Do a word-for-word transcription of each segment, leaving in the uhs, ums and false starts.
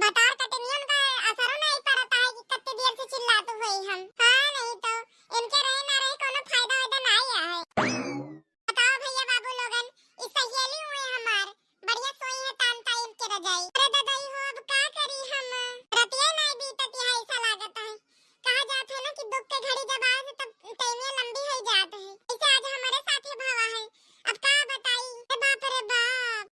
भतार कटनियन का असरो नहीं पड़ता है कि कत्ते देर से चिल्लात हुए हम। हाँ, नहीं तो इनके रहे ना रहे कोनो फायदा वायदा नहीं है। बताओ भैया बाबू लोगन, ई सहेली हुए हमार, बढ़िया सोई है तान ताई के रजाई। अरे ददाई हो, अब का करी हम, रतिया नहीं बीतत है, ऐसा लागत है। कहा जात है ना कि दुख के घड़ी जब आवे तब टाइमिया लंबी हो जात है, ऐसे आज हमारे साथ ही भवा है। अब का बताई, ए बाप रे बाप।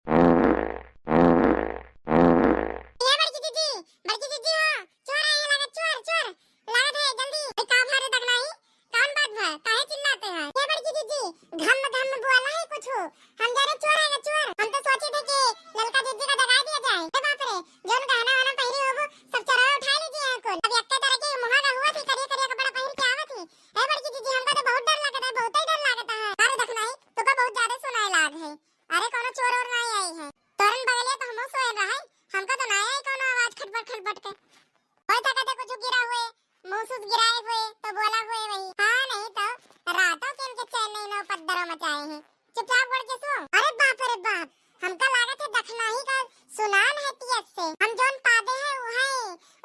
ए बड़की दीदी, बड़की दीदी हो, चोर आए हैं, लागत चोर, चोर लागत है, जल्दी। ए का भा रे दखनाही, कौन बात भा, काहे चिल्लाते हैं? ए बड़की दीदी, घम घम बोला है कुछ, हम जा रहे चोर आएगा चोर। हम तो सोचे थे कि ललका दीदी का जगा दिया जाए। ए बाप रे, जौन गहना वहना पहिरी होबो, सब चोरवा उठा लीजिए हैं कुल। अब यक्के तरह के मुहा का हुआ थी, करिया करिया कपड़ा पहिर के आवा थी। ए बड़की दीदी, हमका तो बहुत डर लगता है, बहुत ही डर लगता है। अरे दखनाही, तो का बहुत ज्यादा सुनाए लाग है। अरे कोनो चोर और नहीं आई है। तोरन बगलिया तो हमो सोए रहे, हमका तो नहीं आई कोनो आवाज खटपट खटपट के। होई सकत है कुछ गिरा हुए, मुंह सुस गिराए हुए, तो बोला हुए वही। हाँ, नहीं तो रातों के इनके चैन नहीं, नौ पद्दरों मचाए हैं। चुपचाप गोड़ के सो। अरे बाप रे बाप, हमका लागत है दखनाही का सुनान है तियस से। हम जौन पादे हैं वो है,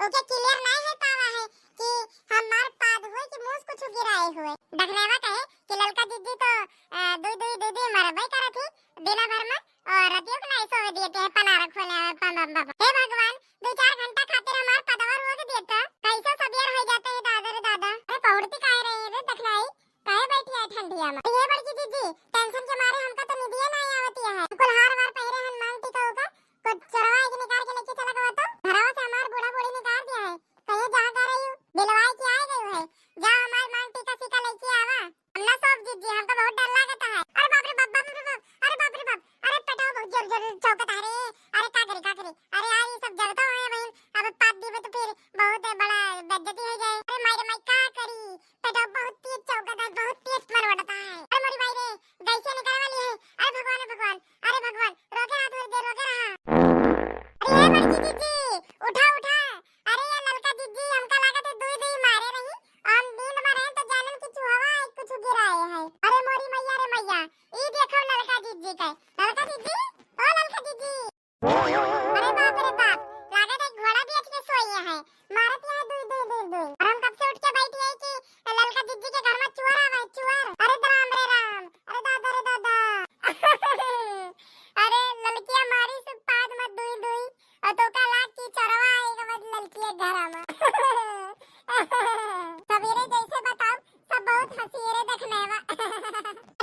ओके क्लियर नहीं है पावा है कि हमार पाद हुए कि मुंह कुछ गिराए हुए। दखनावा कहे कि ललका दीदी तो, अ, दुई दुई दुई दुई मरबे करत ही दिना भर में, और रतियों के नहीं सोवे दिए थे, पनार खोले हवे, पम, पम, पम। हे भगवान, दो चार घंटा खातिर हमार पदवा रोक देता, कैसे सबियर हो जाते हैं दादा रे दादा। अरे पहुड़ती काहे रही है रे दखनाई, काहे बैठी है ठंडिया में? ये बड़की दीदी, टेंशन के मारे हमका तो निदिये नहीं आवती है। कुल हार वार पहिरे हन मांग टीका उका, कुछ चोरवा के निकाल के लेके चला गवा तो। घरवा से हमार बूढ़ा बूढ़ी निकाल दिया है, कहीं जहाँ कर रही हूँ, बिलवाई के आ गई है, जा हमार मांग टीका सीका लेके आवा। हम ना सब जीत जी, हमका बहुत डर लागत है। अरे बाप रे बाप, बाप रे बाप, अरे बाप रे बाप, अरे पेटवा बहुत जोर जोर चौकत है रे। अरे का करी, का करी, अरे यार ये सब जरता है बहन, अब पाद दीबे तो फिर बहुत बड़ा बेइज्जती हो जाए। अरे माई रे माई का करी, पेटवा बहुत तेज चौकत है, बहुत तेज मरोड़ता है। अरे मोरी माई रे, गैसे निकलने वाली है। अरे भगवान, अरे भगवान, अरे भगवान, रोके रहा थोड़ी देर, रोके रहा। अरे हे बड़की दीदी, उठा उठा। अरे ये ललका दीदी, हमका लागत है दुई दुई मारे रही, हम नींद में रहे तो जानन कि चूहवा आई कुछ गिराए है। अरे मोरी मैया रे मैया, ई देखो ललका दीदी का। ललका दीदी, ओ ललका दीदी। अरे बाप रे बाप, लागत है घोड़ा बेच के सोई है, मारत है दुई दुई दुई दुई। और हम कब से उठ के बैठी है कि ललका दीदी के घर में चुअर आवे, चुअर। अरे राम रे राम, अरे दादा रे दादा। अरे ललकिया मारी से पाद में दुई दुई, और तो का लाग की चोरवा आएगा मत ललकिया घर में। सवेरे जैसे बताओ, सब बहुत हंसी रे दखनैवा।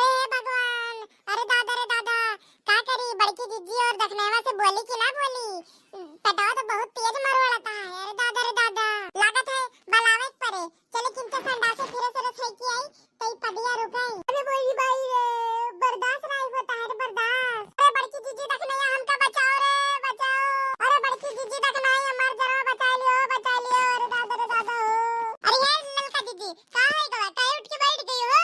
अरे भगवान, अरे दादा रे दादा, का करी बड़की जीजी और दखनैवा से बोली कि ना बोली? पेटवा तो बहुत तेज मरोड़ता है। अरे दादा रे दादा, लागत है बलावे के परे। चले किनके संडासे फिरे से रसोई की आई, तई पदिया रुकाई। अरे मोरी बाई रे, बर्दाश्त नहीं होता है रे, बर्दाश्त। अरे बड़की जीजी दखनैया, हमका बचाओ रे, बचाओ। अरे बड़की जीजी दखनैया, हमार जनवा बचा लियो, बचा लियो। अरे दादा रे दादा हो। अरे ये ललका जीजी, का है गवा? काहे उठ के बैठ गई हो?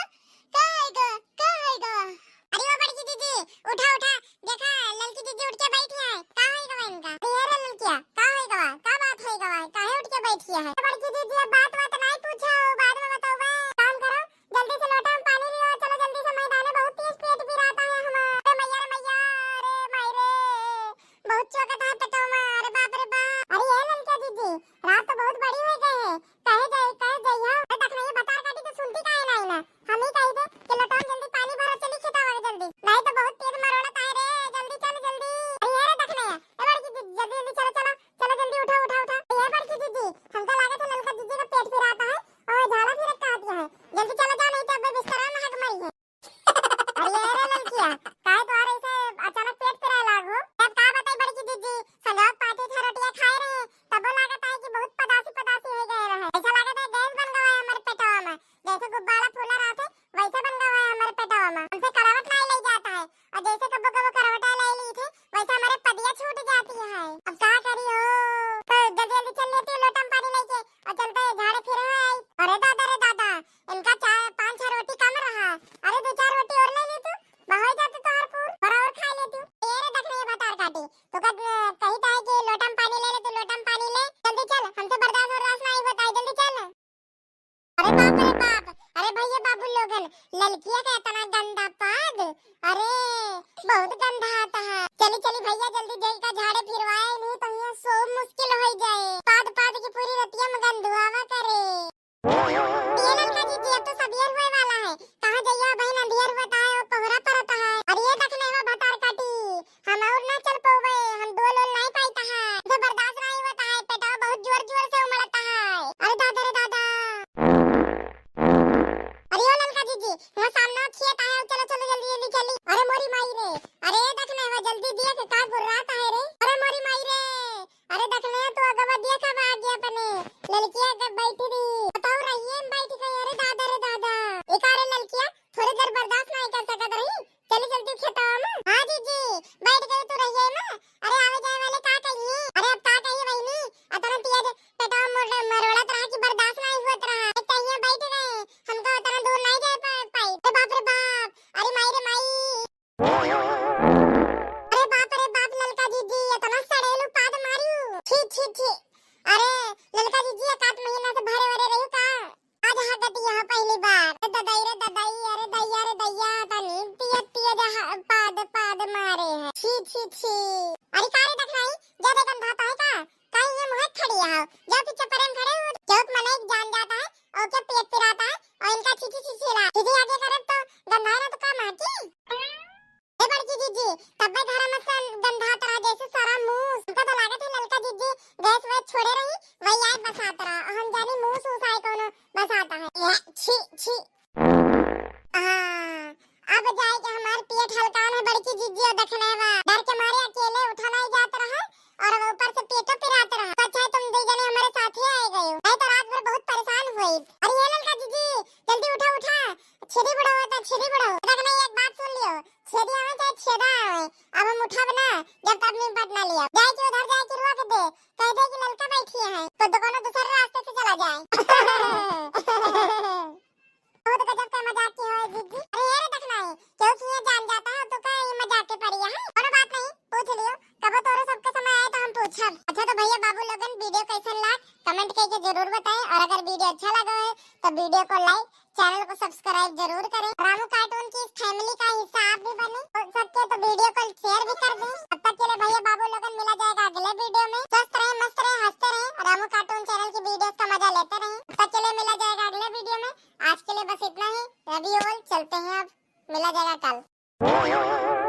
का है गवा? का है गवा? अरे वो बड़की जीजी, उठा, उठा। देखा, ललकी जीजी उठ के बैठी है। का है गवा इनका? अरे ये रे ललकिया, का है गवा? का बात है गवा? काहे उठ के बैठी है? बड़की जीजी, अब बात, बात नहीं पूछो, बाद में बताओ बे। काम करो, जल्दी से लोटा में पानी लियो, चलो जल्दी से, मैदान में बहुत तेज पेट पिराता है हमार। अरे मैया रे मैया, अरे माई रे, बहुत चौकत है पेटवा में, अरे बाप रे बाप। अरे ये ललका जीजी, रात तो बहुत बड़ी हो गई है, कहे जाई, कहे जाई हो। अरे दखनैया बतार काटी तो सुनती काहे नहीं ना, हम ही कही थे कि लोटा में जल्दी पानी भरो, चली खेता वाले जल्दी, नहीं तो बहुत तेज मरोड़त है रे, जल्दी चल जल्दी। अरे ये रे दखनैया, ए बड़की जीजी, जल्दी जल्दी चलो, चलो, चलो जल्दी उठो, उठो, उठो। ए बड़की जीजी, हमका लागत है ललका जीजी का पेट पिराता है और झाड़ा फिरत कहती है, जल्दी चलो जाओ, नहीं तो अब बिस्तरा में हक मरी है। अरे ये रे ललकिया, काहे तोहरे ऐसे अचानक पेट पिराए लागो? अब का बताई बड़की जीजी, संझा पाँच छह रोटियां खाए रहे, तबो लागत है कि बहुत पदासी पदासी हो गए रहे। ऐसा लागत है गैस बन गवा है हमारे पेटवा में, जैसे गुब्बारा फूला रहते वैसे बन गवा है हमारे पेटवा में। हमसे करवट नहीं ले जाता है और जैसे कबो कबो करवटा ले ली थे वैसे हमारे पदिया छूट जाती है। अब का करी हो? तो जल्दी जल्दी चल लेती हूँ लोटा में पानी लेके और चलते हैं झाड़े फिरे हुए आई। अरे दादा रे दादा, इनका चार पाँच छह रोटी कम रहा। अरे दो चार रोटी और ले ली तू, बहुत जाते तो हर पूर और, और खा लेती हूँ। ये रे दखनैया बतार काटी, तो कद कही था कि लोटा में पानी ले ले, तू लोटा में पानी ले, जल्दी चल, हमसे बर्दाश्त बर्दाश्त नहीं होता है, जल्दी चल। अरे बाप रे बाप, अरे भैया बाबू लोगन, ललकिया का इतना गंदा पाद, अरे बहुत गंदा आता है। चली चली भैया जल्दी देख का झाड़े फिरवाए, नहीं तो यहाँ खूब मुश्किल होइ जाए, पाद पाद की पूरी रतिया में गंधुआवा करे। ये ललका जीजी, अब तो सबेर होए वाला है, कहाँ जइया बहिन, अंधियर होत है, वो कोहरा परत है। अरे ये दखिनवा भतार काटी, हम और ना चल पउबे, हम डोल ओल नाहीं पाइत है, तो बर्दाश्त नाहीं होत है, पेटवा बहुत जोर जोर से उमड़त है। अरे दादा रे दादा। अरे ओ ललका जीजी, वहाँ सामने खेत आया, चलो चलो जल्दी जल्दी चली। अरे मोरी माई रे, अरे दखिनवा जल्दी दिया के का गुर्रात है रे। अरे मोरी माई रे, अरे दखिनवा तू अगवा दिया कब आ गया अपने, ललकिया कब बैठी रही, बताओ रहिए हम बैठ गए। अरे दादा रे दादा, एक अरे ललकिया थोड़ी देर बर्दाश्त नाहीं कर सकत रही, चली जल्दी खेतवा में। हाँ जीजी, बैठ गई तू रहिए में। अरे आवे जाए वाले का कहिए, अरे अब का कहिए बहिनी, अतना तेज पेटवा मोर मरोड़त रहा कि बर्दाश्त नाहीं होत रहा। एक कहिए बैठ गए, हमका उतना दूर नाहीं जाए पा-, पाई। अरे बाप रे बाप, अरे माई रे माई। अरे बाप रे बाप ललका जीजी, इतना सड़ेलू पाद मारियो। छी छी छी। अरे ललका जीजी, एक आध महीना से भरे वरे रही का? आज हाँ गति यहाँ पहली बार। अरे ददाई रे ददाई, अरे दैया रे दैया, तनी तिया तिया जहाँ पाद पाद मारे है। छी छी छी। अरे का रे दखिनवा, ज्यादा गंधात है का? काहे ये मुँह खड़ी हो? जा पीछे परे में खड़े हो। केहू के मनई जान जात है, ओके पेट पिरात है, और इनका छी छी छी छी ला। छी छी आगे करब तो गंधाए ना तो का माटी? ए बड़की जीजी, तब्बे घर में से गंधात रहा जैसे सरा मूस। हमका तो लागत है ललका जीजी गैस वैस छोड़े रही, वही आए बसात रहा। हम जानी मूस ऊस आए कौनो बसाता है। ए, छी, छी। हाँ, अब जाए के हमार पेट हल्कान है बड़की जीजी और दखिनवा। डर के मारे अकेले उठा नाहीं जात रहा और अब ऊपर से पेटो पिरात रहा। अच्छा है तुम दो जने हमारे साथ ही आए गए हो, नहीं तो रात भर बहुत परेशान हुई। अरे ये ललका जीजी, जल्दी उठा उठा, छेदी बुढ़ाओ तो छेदी बुढ़ाओ। दखिनवा एक बात सुन लियो, छेदी आवे चाहे छेदा आवे, अब हम उठब ना जब तक निपट ना लिया। जाए के उधर जाए के रोक दे, कह दे कि ललका बैठी है, तो, तो कोनो दूसरे रास्ते से चला जाए। बहुत गजब का मजाक की हो जीजी। अरे ये रे दखिनवा, केहू के ये जान जाता है तो का ये मजाक के पड़ी है? कोनो बात नहीं, पूछ लियो, कबो तोरो सबके समय आए तो हम पूछब। अच्छा तो भैया बाबू लोगन, वीडियो कैसन लाग, कमेंट करके जरूर बताएं, और अगर वीडियो अच्छा लगा है तो वीडियो को लाइक, चैनल को सब्सक्राइब जरूर करें। रामू कार्टून की इस फैमिली का हिस्सा आप भी बने। हो सके तो वीडियो को शेयर भी कर दें। तब तक के लिए भैया बाबू लोगन, मिला जाएगा अगले वीडियो में। स्वस्थ रहें, मस्त रहें, हंसते रहें, रामू कार्टून चैनल की वीडियोस का मजा लेते रहें। तब तक के लिए मिला जाएगा अगले वीडियो में। आज के लिए बस इतना ही। Love you all, चलते हैं अब, मिला जाएगा कल।